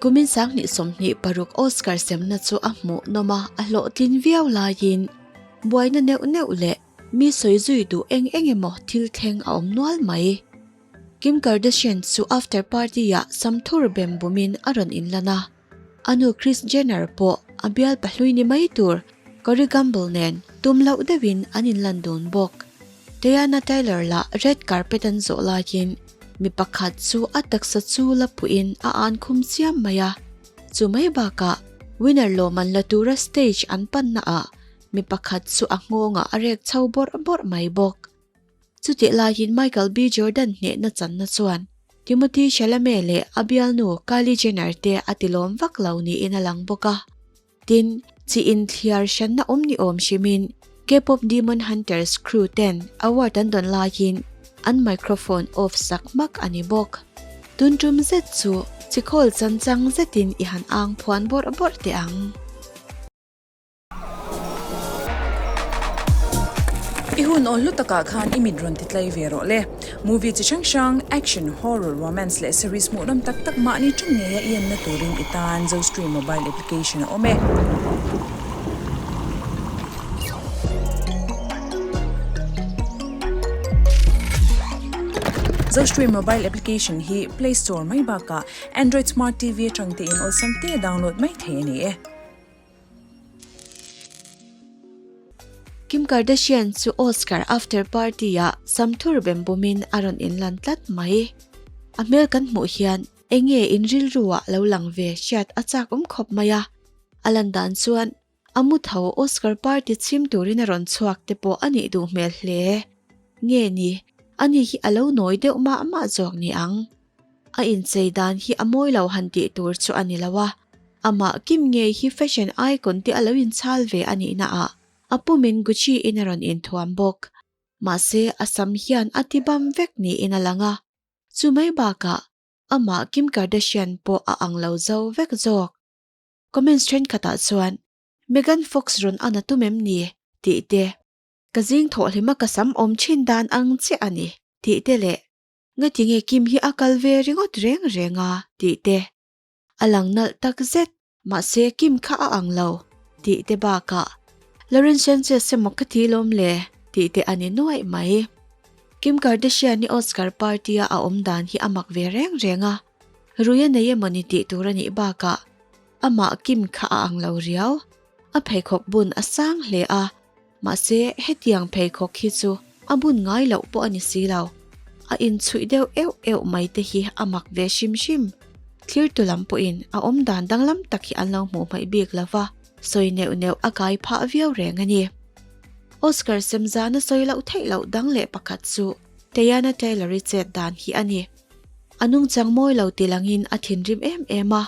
Kumin 2026 Oscar semna chu a hmuhnawm a, a hlawhtlin viau laiin buaina neuh neuh leh mi sawi zui duh eng eng emaw thil thleng a awm nual mai. Kim Kardashian chu after party-ah samthur bem bumin a rawn inlan a. A nu Kris Jenner pawh a bial pahlui ni mai tur Corey Gamble nen tum loh deuhin an inlan dun bawk. Teyana Taylor lah red carpet an zawh laiin mi pakhat chu a taksa chu la puhin a an khum chiam mai a. Chu mai bakah winner lawm an la tura stage an panna ah mi pakhat chu a nghawngah a rek chho bawrh bawrh mai bawk. Chutih laiin Michael B. Jordan hnehna channa chuan Timothée Chalamet leh a bialnu Kylie Jenner te a tilawm vak lo niin a lang bawk a. Tin, chi inthliar hranna awm ni awm hrimin K-pop Demon Hunters crew ten award an dawn laiin an microphone off sak hmak a ni bawk. Tun tum zet chu chikhawl chanchang zetin i han ang phuan bawrh bawrh teh ang. I hun awl hlu takah khan i mit rawn ti tlai ve rawh le. Movie chi hrang hrang, action, horror, romance leh series hmuhnawm tak tak mahni ṭawng ngeia i enna turin i tan Zostream mobile application a awm e. Zostream mobile application hi Play Store mai bakah Android Smart TV atang tein awlsam te download mai thei a ni e. Kim Kardashian chu Oscar after party ah samthur bem bumin a rawn inlan tlat mai. A hmel kan hmuh hian enge in rilru ah lo lang ve hriat a chak awm khawp mai a. A lan dan chuan a mu tho Oscar party chhim turin a rawn chhuak te pawh a nih duh hmel hle. Nge ni, ani hi a lo nawi deuh mah mah zawk ni ang. A inchei dan hi a mawi lo han tih tur chu a ni lo a, amah Kim ngei hi fashion icon te a lo inchhal ve a nihna ah a pumin Gucci in a rawn inthuam bawk. Mahse a sam hian a ti bam vek niin a lang a, chu mai bakah amah Kim Kardashian pawh a ang lo zo vek zawk. Comments thenkhatah chuan Megan Fox rawn an a tum em ni? tih te, Ka zing thawhhlima ka sam awm thin dan ang chiah a ni tih te leh Ngatinge Kim hi a kal ve ringawt reng reng a tih te a lang nalh tak zet mahse Kim kha a ang lo tih te bakah Lauren Sanchez emaw ka ti lawm le tih te a ni nuaih mai. Kim Kardashian-i Oscar party a a awm dan hi a mak ve reng reng a, rui a nei emaw ni tih tur a nih bakah amah Kim kha a ang lo riau. A pheikhawk bun a sang hle a. Mahse, hetiang pheikhawk hi chu a bun ngai loh pawh a ni si lo. A inchhuih deuh euh euh mai te hi a mak ve hrim hrim. Thlirtu lam pawhin a awmdan danglam tak hi an lo hmuh hmaih bik lo va, sawi neuh neuh a kai phah viau reng a ni. Oscar semzana sawi loh theih loh dang leh pakhat chu Teyana Taylor-i chet dan hi a ni. A nungchang mawi lo ti langin a thinrim em em a,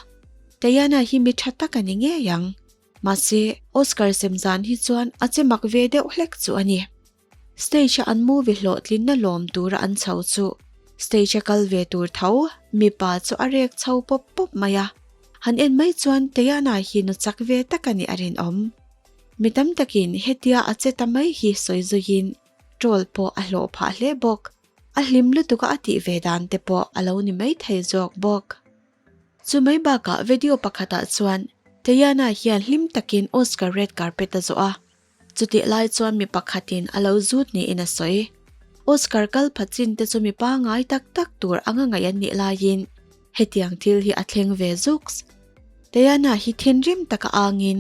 Teyana hi mi tha tak a ni ngei ang. Mahse, Oscar sem zan hi chuan a che mak ve deuh hlek chu a ni. Stage-a an movie hlawhtlinna lawm tura an chho chu stage-a kal ve tur tho mipa chu a rek chho pawp pawp mai a. Han en mai chuan Teyana hi nu chak ve tak a nih a rinawm. Mi tam takin hetia a che ta mai hi sawi zuiin troll pawh a hlawh phah hle bawk. A hlim lutuk a a tih ve dan te pawh a lo ni maithei zawk bawk. Chu mai bakah video pakhatah chuan Teyana hian hlim takin Oscar red carpet a zawh a, chutih lai chuan mi pakhatin a lo zut niin a sawi. Oscar kal pha chin te chu mi pangai tak tak tur anga ngaih an nih laiin hetiang thil hi a thleng ve zuks. Teyana hi thinrim taka angin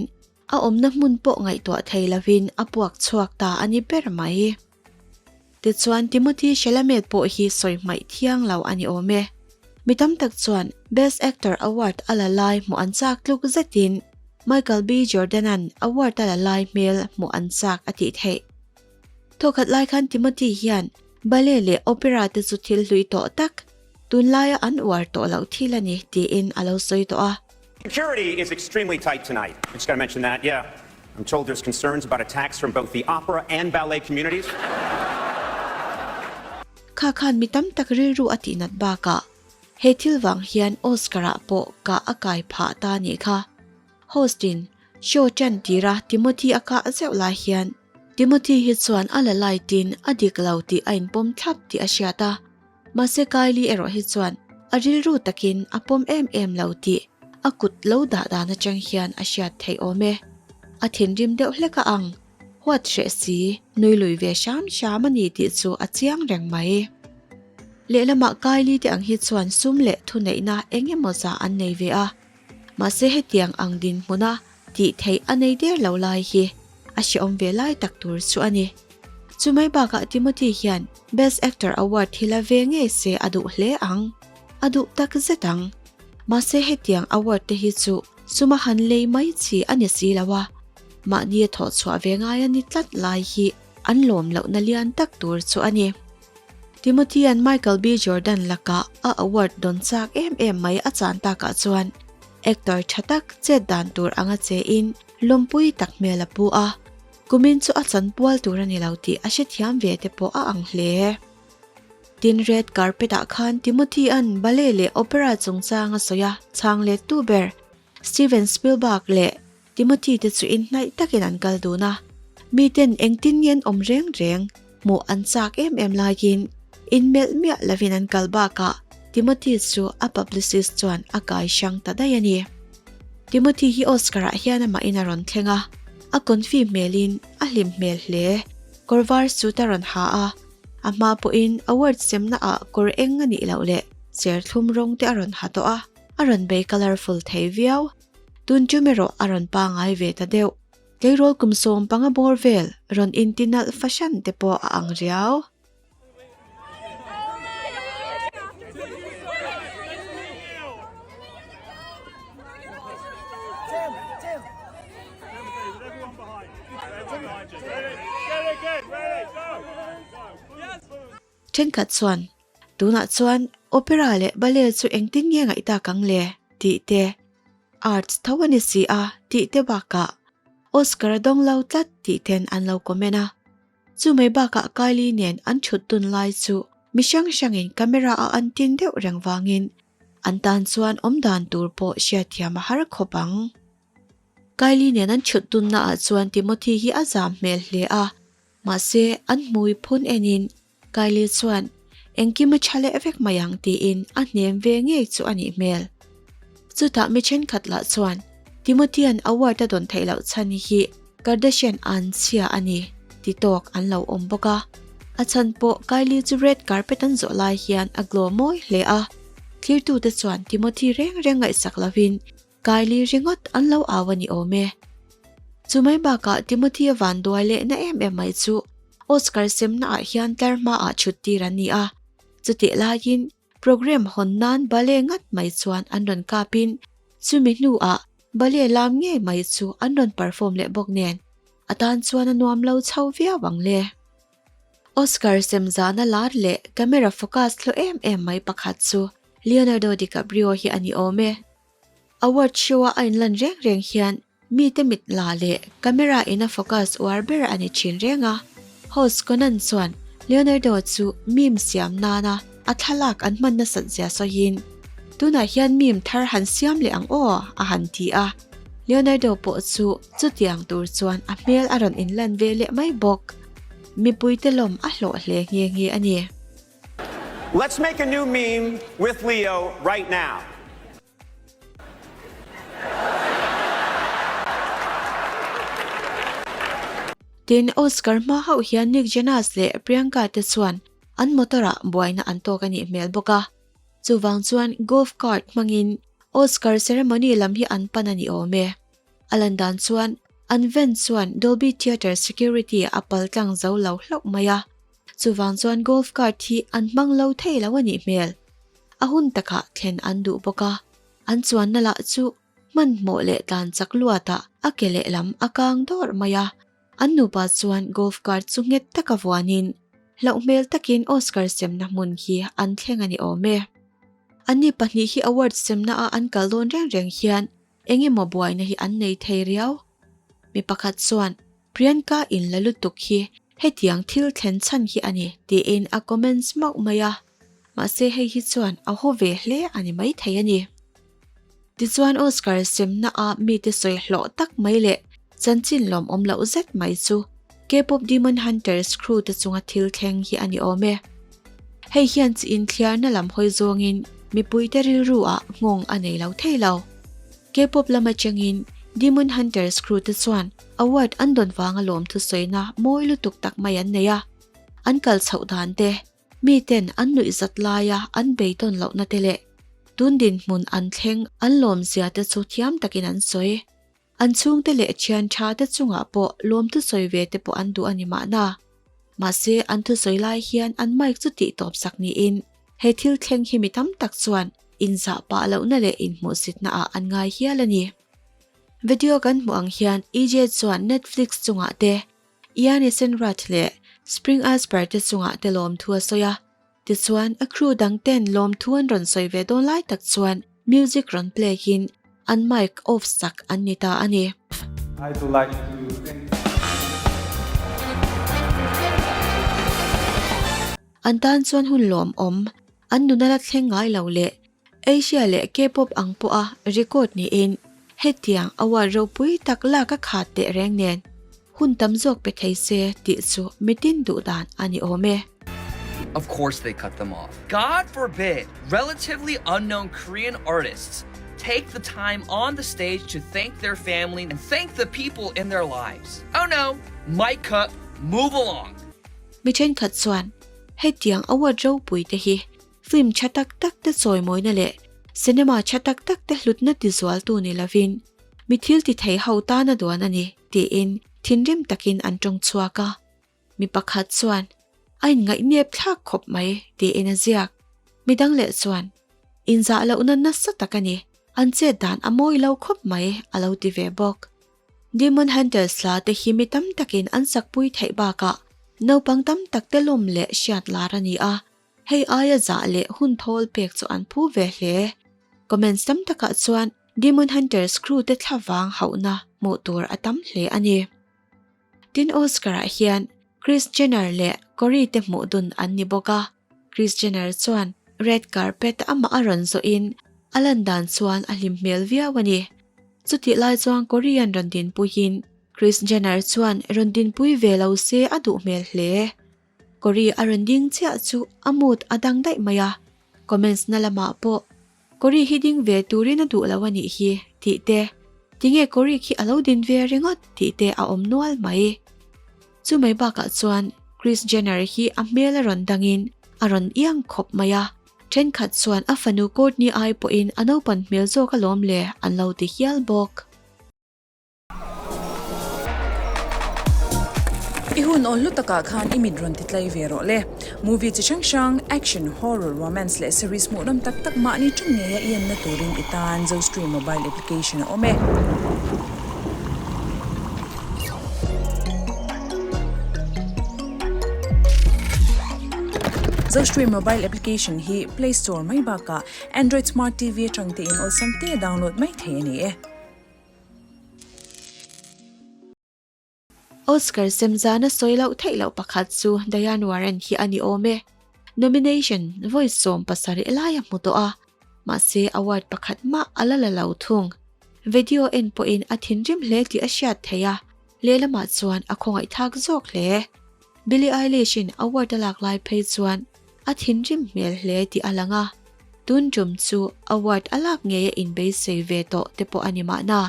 a awmna hmun pawh ngaihtuah thei lovin a puak chhuak ta a ni ber mai. Tichuan Timothée Chalamet pawh hi sawi hmaih thiang lo a ni awm e. Mi tam tak chuan Best Actor Award a la lai hmuh an chak tluk zetin Michael B. Jordan-a'n award a la lai hmel hmuh an chak a tih theih. Thawkhat lai khan Timothée hian ballet leh opera te chu thil hlui tawh tak, tunlaia an uar tawh loh thil a ni tiin a lo sawi tawh a. Security is extremely tight tonight. I just got to mention that. Yeah. I'm told there's concerns about attacks from both the opera and ballet communities. Kha khan mi tam tak rilru a tihnat bakah he thil vang hian Oscar-ah pawh kah a kai phah ta nih kha. Host-in show tan tira Timothy a kah zeuh lai hian Timothy hi chuan a la light-in a dik lo tih a inpawm thlap tih a hriat a. Mahse Kylie erawh hi chuan a rilru takin a pawm em em lo tih a kut lo dah dan atang hian a hriat theih awm e. A thinrim deuh hlek a ang, huat hreh si, nui lui ve hram hram a ni tih chu a chiang reng mai. Lehlamah Kylie te ang hi chuan sum leh thuneihna eng emaw zah an nei ve a, mahse hetiang ang dinhmuna tih theih a nei der lo lai hi a hrehawm ve lai tak tur chu a ni. Chumai bakah Timothy hian Best Actor Award hi la ve ngei se a duh hle ang, a duh tak zet ang. Mahse hetiang award te hi chu suma han lei mai chi a ni si lo a, mahni a thawh chhuah ve ngai a ni tlat lai hi an lawm lohna lian tak tur chu a ni. Timothy-a'n Michael B. Jordan lakah a award dawn chak em em mai a chan takah chuan actor tha tak chet dan tur anga chein lawmpui tak hmel a pu a, kumin chu a chan pual tur a ni lo tih a hrethiam ve te pawh a ang hle. Tin red carpet ah khan Timothy-a'n ballet leh opera chungchang a sawi a, chhang lettu ber Steven Spielberg leh Timothy te chu inhnaih takin an kal dun a, miten engtin nge an awm reng reng hmuh an chak em em laiin inmelh miah lovin an kal bakah Timothy chu a publicist chuan a kai hrang ta daih a ni. Timothy hi Oscar ah hian amahin a rawn thleng a, a confi hmelin a hlim hmel hle. Kawr var suit a rawn ha a, a hma pawhin award semna ah kawr eng a nih loh leh serthlum rawng te a rawn ha tawh a, a rawn bei colourful thei viau. Tun tum erawh a rawn pangai ve ta deuh. Tleirawl kum 15 bawr vel rawn inti nalh fahran te pawh a ang riau. Thenkhat chuan, Tunah chuan opera leh ballet chu engtin nge ngaih tak ang le? tih te, Arts tho a ni si a tih te bakah Oscar a dawng lo tlat tih ten an lo comment a. Chu mai bakah Kylie nen an thut dun lai chu mi hrang hrangin camera a an tin deuh reng vangin an tan chuan awmdan tur pawh hriatthiam a har khawp ang. Kylie nen an thut dunna ah chuan Timothy hi a zam hmel hle a, mahse an hmui phun enin Kylie chuan engkim a tha leh vek mai ang tiin a hnem ve ngei chu a nih hmel. Chutah mi thenkhat lah chuan Timothy-a'n award a dawn theih loh chhan hi Kardashian an chhia a ni ti tawk an lo awm bawk a. A chhan pawh Kylie chu red carpet an zawh lai hian a glow mawi hle a, thlirtute chuan Timothy reng reng ngaihsak lovin Kylie ringawt an lo au a ni awm e. Chu mai bakah Timothy-a vanduai leh na em em mai chu Oscar semna ah hian tlar hma ah chhut tir an ni a. Chutih laiin programme hawn nan ballet ngat mai chuan an rawn kap in chumi hnu ah ballet lam ngei mai chu an rawn perform leh bawk nen a tan chuan a nuam lo chho viau ang le. Oscar sem zahna lar leh camera focus hlu em em mai pakhat chu Leonardo DiCaprio hi a ni awm e. Award show a a inlan reng reng hian mite mit la leh camera in a focus uar ber a ni thin reng a. Host Conan chuan Leonardo chu meme siam nana a thlalak an hman nasat zia sawiin, Tunah hian meme thar han siam leh ang aw, a han ti a. Leonardo pawh chu chutiang tur chuan a hmel a rawn inlan ve leh mai bawk. Mipuite lawm a hlawh hle nghe nghe a ni. Let's make a new meme with Leo right now. Tin, Oscar hma hauh hian Nick Jonas leh Priyanka te chuan an motor ah buaina an tawk a nih hmel bawk a. Chuvang chuan golf cart hmangin Oscar ceremony lam hi an pan a ni awm e. A lan dan chuan an van chuan Dolby Theatre security a pal tlang zo lo hlauh mai a. Chuvang chuan golf cart hi an hmang lo thei lo a nih hmel. A hun takah thlen an duh bawk a, an chuanna lah chu hmanhmawh leh tlan chak luatah a ke lehlam a kang dawrh mai a. An nupa chuan golf cart chu nghet taka vuanin hlauh hmel takin Oscar semna hmun hi an thleng a ni awm e. Anni pahnih hi award semna a an kal dawn reng reng hian eng emaw buaina hi an nei thei riau. Mi pakhat chuan Priyanka in la lutuk hi hetiang thil thlen chhan hi a ni tiin a comments mauh mai a, mahse hei hi chuan a haw ve hle a ni maithei a ni. Tichuan Oscar semna a mite sawi hlawh tak mai leh chanchin lawmawm loh zet mai chu K-pop Demon Hunters crew te chunga thil thleng hi a ni awm e. Hei hian chi inthliarna lam hawi zawngin mipuite rilru ah nghawng a nei lo thei lo. K-pop lam atangin Demon Hunters crew te chuan award an dawn vanga lawmthu sawina mawi lutuk tak mai an nei a, an kal chhoh dan te, mi ten an nuihzat laia an beidawn lohna te leh tun dinhmun an thleng an lawmzia te chu thiam takin an sawi. An chhungte leh thian tha te chungah pawh lawmthu sawi ve te pawh an duh a ni mahna. Mahse an thusawi lai hian an mic chu tih tawp sak niin he thil thleng hi mi tam tak chuan inzah pah lohna leh inhmuhsitna ah an ngai hial a ni. Video kan hmuh ang hian EJ chuan Netflix chungah te, Ian Isenrath leh Spring Asper te chungah te lawmthu a sawi a. Tichuan a crew dang ten lawmthu an rawn sawi ve dawn lai tak chuan music rawn play in an mic off sak an ni ta a ni. I'd like to thank. An tan chuan hun lawmawm, an nuna la thleng ngai lo leh Asia leh K-pop ang pawha record niin hetiang award ropui tak lak a khat teh reng nen hun tam zawk pe thei se tih chu mitin duh dan a ni awm e. Of course they cut them off. God forbid relatively unknown Korean artists take the time on the stage to thank their family and thank the people in their lives. Oh no, mic cut, move along. Mi thenkhat chuan hetiang award ropui te hi Film tha tak tak te chawimawina leh cinema tha tak tak te hlutna tizualtu ni lovin mi thil ti thei ho tana duan a ni tiin thinrim takin an tawng chhuak a. Mi pakhat chuan, A inngaih nep thlak khawp mai tiin a ziak. Mi dang leh chuan, Inzah lohna nasa tak a ni, an chet dan a mawi lo khawp mai a lo ti ve bawk. Demon Hunters hla te hi mi tam takin an sakpui theih bakah naupang tam tak te lawm leh hriat lar a ni a. Hei aia zah leh hun thawl pek chu an phu ve hle. Comments tam takah chuan Demon Hunters crew te thlavang hauhna hmuh tur a tam hle a ni. Tin Oscar ah hian Kris Jenner leh Corey te hmuh dun an ni bawk a. Kris Jenner chuan red carpet amah a rawn zawhin a lan dan chuan a hlim hmel viau a ni. Chutih lai chuan Corey an rawn dinpuiin Kris Jenner chuan rawn dinpui ve lo se a duh hmel hle. Kori a rawn ding chiah chu a mood a dang daih mai a, comments na lamah pawh Kori hi ding ve turin a duh lo a nih hi tih te, tinge Kori khi a lo din ve ringawt tih te a awm nual mai. Chu mai bakah chuan Kris Jenner hi a hmel a rawn dangin a rawn iang khawp mai a, thenkhat chuan a fanu Kourtney ai pawhin a naupan hmel zawk alawm le an lo ti hial bawk. I hun awl hlu takah khan i mit rawn ti tlai ve rawh le. Movie chi hrang hrang, action, horror, romance leh series hmuhnawm tak tak mahni ṭawng ngeia i enna turin i tan Zostream mobile application a awm e. Zostream mobile application hi Play Store mai bakah Android Smart TV atang tein awlsam te download mai thei a ni e. Oscar semzana sawi loh theih loh pakhat chu Diane Warren hi a ni awm e. Nomination vawi 70 lai a hmu tawh a, mahse award pakhat mah a la la lo thung. Video en pawhin a thinrim hle tih a hriat theih a, lehlamah chuan a khawngaihthlak zawk hle. Billie Eilish-in award a lak lai phei chuan A thinrim hmel hle tih a lang a, tun tum chu award a lak ngei a inbeisei ve tawh te pawh a ni mahna.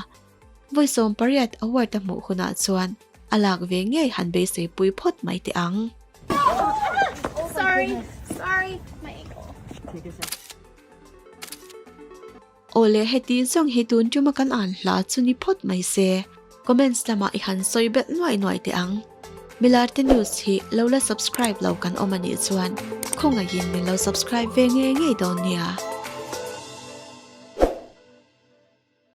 Vawi 18 award a hmuh hunah chuan a lak ve ngei han beisei pui phawt mai teh ang. Aw le heti zawng hi tun tuma kan an hla chu ni phawt mai se, comments lamah i han sawi belh nuai nuai teh ang. Milarte News hi lo la subscribe lo kan awm a nih chuan khawngaihin min lo subscribe ve ngei ngei dawn nia.